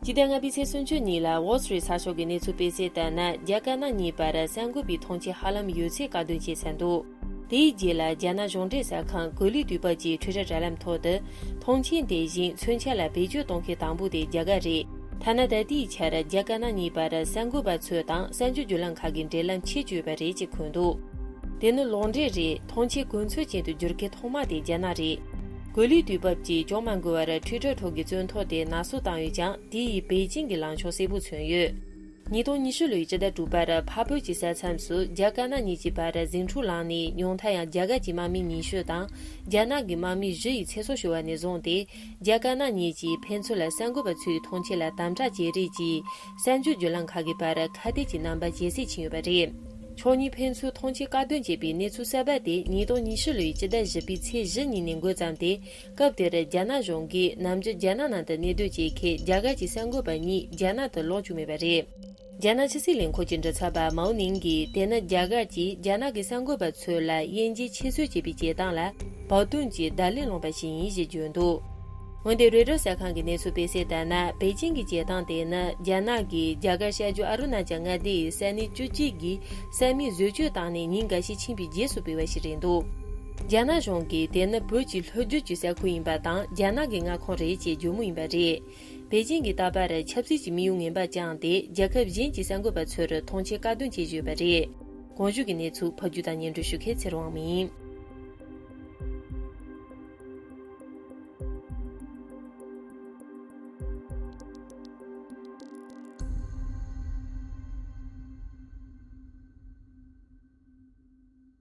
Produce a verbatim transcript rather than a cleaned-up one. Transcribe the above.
སྤྱི་ཟླ་ལྔ་པའི་ཚེས་སུམ་ཅུ་ཉིན་ལ་ཝོལ་སི་ཊི་རི་ཊི་གསར་ཤོག་གི་གནས་ཚུལ་སྤེལ་གསལ་ལྟར་ན། རྒྱ་དཀར་ནག་གཉིས་བར་གསར་འགོད་པའི་ཐོངས་མཆན་ཧ་ལམ་ཡོད་ཚད་བཀག་སྡོམ་བྱས་ཚར་འདུག་དེའི་རྗེས་ལ་རྒྱ་ནག་གཞུང་འབྲེལ་གསར་ཁང་གོ་ལའི་དུས་བབ་ཀྱི་ཊུའི་ཊར་དྲ་ལམ་ཐོག་ཏུ། ཐོངས་མཆན་དེ་བཞིན་མཚོན་ཆ་ལ་བེད་སྤྱོད་གཏོང་མཁན་དང་པོ་དེ་རྒྱ་གར་རེད། ཐ་ན་ད་ལྟའི་ཆར་རྒྱ་དཀར་ནག་གཉིས་བར་གསར་འགོད་པ་ཚོ་དང་གསར་འགྱུར་བརྒྱུད་ལམ་ཁག་གི་འབྲེལ་ལམ་ཆད་ཡོད་པ་རེད་ཅེས་འཁོད་འདུག་དེ་ནི་ལོག་འགྲེལ་རེད། ཐོངས་མཆན་གོ་མཚོན་ཅན་དུ་བསྒྱུར་མཁན་ཐོག་མ་དེ་རྒྱ་ནག་རེད། གོ་ལའི་དུས་བབ་ཀྱིས་ཅུང་མ་འགོར་བར་ཊུའི་ཊར་ཐོག་གི་བཙོན་ཐོ་དེ་ནག་གསུབ་བཏང་ཡོད་ཀྱང་། དེ་ཡིས་པེ་ཅིང་གི་ལངས་ཕྱོགས་གསལ་པོ་མཚོན་ཡོད། ཉིས་སྟོང་ཉི་ཤུ་ལོའི་སྤྱི་ཟླ་དྲུག་པར་འཕགས་བོད་ཀྱི་ས་མཚམས་སུ་རྒྱ་དཀར་ནག་གཉིས་ཀྱི་བར་ཟིང་འཁྲུག་ལངས་ནས། ཉུང་མཐར་ཡང་རྒྱ་གར་གྱི་དམག་མི་ཉི་ཤུ་དང་། རྒྱ་ནག་གི་དམག་མི་བཞི་ཡི་ཚེ་སྲོག་ཤོར་བ་ནས་བཟུང་སྟེ། རྒྱ་དཀར་ནག་གཉིས་ཀྱིས་ཕན་ཚུན་ལ་གསར་འགོད་པ་ཚོའི་ཐོངས་མཆན་ལ་དམ་དྲག་བྱེད་རེས་ཀྱིས། གསར་འགྱུར་བརྒྱུད་ལམ་ཁག་གི་བར་ཁ་གཏད་ཀྱི་རྣམ་པ་ཇེ་གསལ་ཕྱིན་ཡོད་པ་རེད། ཕྱོགས་གཉིས་ཕན་ཚུན་ཐོངས་མཆན་བཀག་སྡོམ་བྱས་པའི་གནས་ཚུལ་གསར་པ་དེ་ཉིས་སྟོང་ཉི་ཤུ་ལོའི་སྤྱི་ཟླ་བཞི་པའི་ཚེས་བཞི་ཉིན་ནས་འགོ་བརྩམས་ཏེ། སྐབས་དེར་རྒྱ་ནག་གཞུང་གིས་ནམ་རྒྱུན་རྒྱ་ནག་ནང་དུ་གནས་སྡོད་བྱེད་མཁན་རྒྱ་གར་གྱི་གསར་འགོད་པ་གཉིས་རྒྱ་ནག་ཏུ་ལོག་བཅུག་མེད་པ་རེད། རྒྱ་ནག་ཕྱི་སྲིད་ལས་ཁུངས་ཀྱི་མགྲིན་ཚབ་པ་མའོ་ནིང་གིས། དེ་ནི་རྒྱ་གར་གྱིས་རྒྱ་ནག་གི་གསར་འགོད་པ་ཚོ་ལ་དབྱེ་འབྱེད་ཆེད་བཟོས་བྱས་པའི་བྱེད་སྟངས་ལ་བབ་བསྟུན་གྱིས་བརྡ་ལན་སློང་པ་ཞིག་ཡིན་ཞེས་བརྗོད་འདུག་འོན་ཏེ་རོའི་ཊར་གསར་ཁང་གི་གནས་ཚུལ་སྤེལ་གསལ་ལྟར་ན། པེ་ཅིང་གི་བྱེད་སྟངས་དེ་ནི་རྒྱ་ནག་གིས་རྒྱ་གར་ཤར་རྒྱུད་ཨ་རུ་ན་ཅལ་མངའ་སྡེ་ཡི་ས་གནས་བཅུ་གཅིག་གི་ས་མིག་བཟོ་བཅོས་བཏང་ནས་ཉིན་འགའ་ཤས་ཕྱིན་པའི་རྗེས་སུ་སྤེལ་བ་ཞིག་རེད་འདུག་རྒྱ་ནག་གཞུང་གིས་དེ་ནི་བོད་ཀྱི་ལྷོ་རྒྱུད་ཀྱི་ས་ཁུལ་ཡིན་པ་དང་། རྒྱ་ནག་གི་མངའ་ཁོངས་རེད་ཅེས་བརྗོད་མུས་ཡིན་པ་རེད། པེ་ཅིང་གིས་ད་བར་ཆབ་སྲིད་ཀྱི་དམིགས་ཡུལ་ངན་པ་བཅངས་ཏེ། རྒྱལ་ཁབ་གཞན་གྱི་གསར་འགོད་པ་ཚོར་ཐོངས་མཆན་བཀག་སྡོམ་བྱེད་བཞིན་ཡོད་པ་རེད། གོང་ཞུས་ཀྱི་གནས་ཚུལ་ཕབ་སྒྱུར་དང་སྙན་སྒྲོན་ཞུ་མཁན་ཚེ་རིང་དབང་མོ་ཡིན།